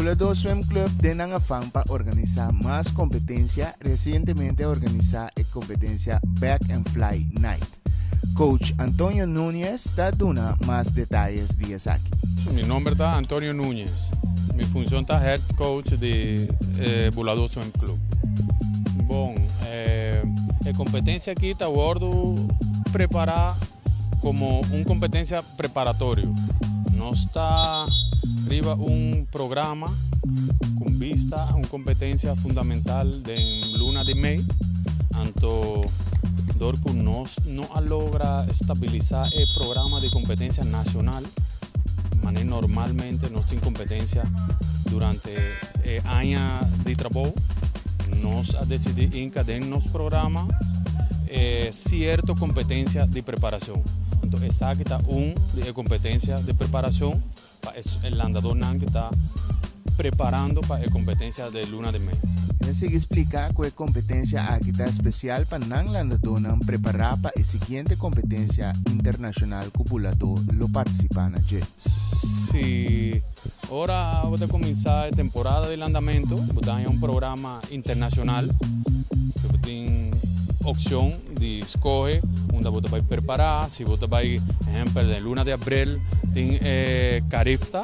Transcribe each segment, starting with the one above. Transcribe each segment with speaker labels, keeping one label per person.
Speaker 1: Buladó Swim Club den nan afan pa organisá mas kompetensia, resientemente a organisá e kompetensia Back and Fly Night. Coach Antonio Núñez ta duna mas detayes di esaki.
Speaker 2: Mi nomber ta Antonio Núñez. Mi funshon ta head coach di eh, Buladó Swim Club. Bon, eh, e kompetensia aki ta wòrdu prepará komo un kompetensia preparatorio. Nos ta riba un programa ku bista un kompetensia fundamental den luna di mei. Anto dor ku nos no a logra stabilisá e programa di kompetensia nashonal, manera normalmente nos tin kompetensia durante e aña di trabou, nos a desidí inka den nos programa e sierto kompetensia di preparashon. Anto esaki ta un di e kompetensia di preparashon pa e landadornan ku ta preparando pa e kompetensia di luna di mei.
Speaker 1: El a sigui splika ku e kompetensia aki ta spesial pa nan landadónan prepará pa e siguiente kompetensia internashonal ku Buladó lo partisipá na dje.
Speaker 2: Si ora bo ta kuminsá e temporada di landamentu, bo ta haña un programa internashonal ku bo tin opshon di skohe unda bo ta bai prepará. Si bo ta bai, ehèmpel, den luna di abril tin e Carifta,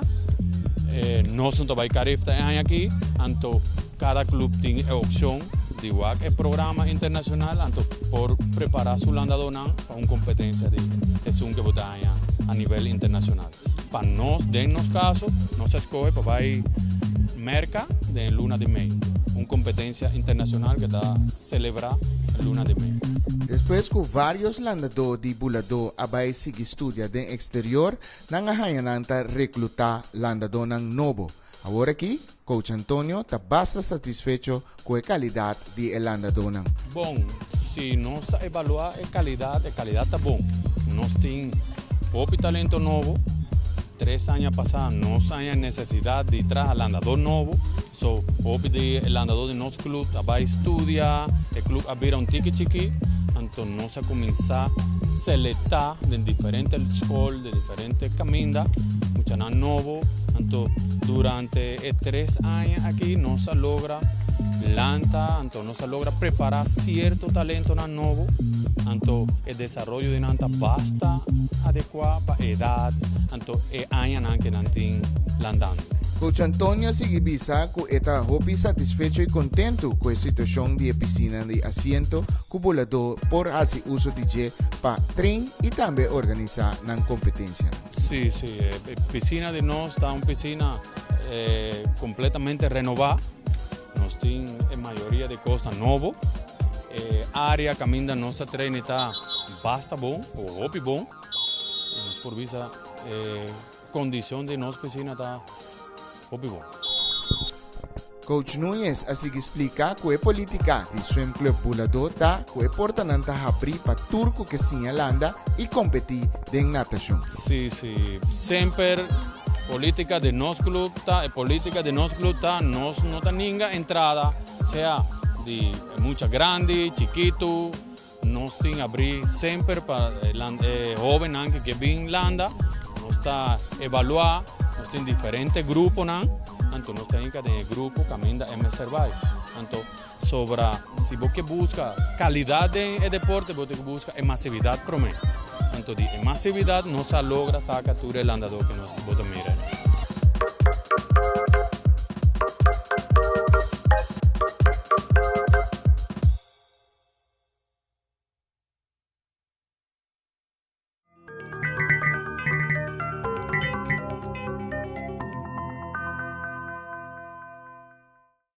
Speaker 2: nos no ta bai Carifta e aña aki, anto kada klup tin e opshon di wak e programa internashonal anto por prepará su landadónan pa un kompetensia di esun ke bo ta haña a nivel internashonal. Pa nos, den nos kaso, nos a skohe pa bai Merka den luna di mei, un kompetensia internashonal ke ta selebrá luna di mei.
Speaker 1: Despues ku vários landadó di buladó a bai sigui studia den eksterior, nan a haña nan ta reklutá landadónan nobo. Awor aki, Coach Antonio ta basta satisfecho ku e kalidat di e landadónan.
Speaker 2: Bon, si nos ta evaluá e kalidat, e kalidat ta bon. Nos tin hopi talento nobo. Tres aña pasá nos haña nesesidat di traha landadó nobo. So, hopi di e landadó di nos club a bai studia, e club a bira un tiki chikí. Anto nos a kuminsá selektá den diferente skol, den diferente kaminda, muchanan nobo. Anto durante e tres aña aki nos a logra lanta, anto nos a logra prepará sierto talentonan nobo. Anto e desaroyo di nan ta basta adekuá pa edat, anto e añanan ke nan tin landando.
Speaker 1: Coach Antonio a sigui bisa ku e ta hopi satisfecho i kontentu ku e situashon di e pisina di asiento ku buladó por hasi uso di dje pa train i tambe organisá nan kompetensianan.
Speaker 2: Sí, sí, e pisina di nos ta un pisina kompletamente renová. Nos tin e mayoria di kosnan nobo. E área kaminda nos ta train ta basta bon o hopi bon. Nos por bisa e kondishon di nos pisina ta hopi bon.
Speaker 1: Coach Núñez a sigui splika ku e politika di Swim Club Buladó ta ku e portanan ta habrí pa tur ku ke siña landa i kompetí den natashon.
Speaker 2: Sí, sí. Semper politika di nos club ta, e politika di nos club ta nos no ta ninga entrada, sea di mucha grandi, chikitu, nos tin abrí semper pa e hóbennan ku ke bin landa. Nos ta evaluá, nos tin diferente gruponan, anto nos ta hinka den e grupo kaminda e mester bai. Anto sobra si bo ke buska kalidat den e deporte bo tin ku buska e masividat promé. Anto di e masividat nos a logra saka tur e landadó ku nos bo ta mira.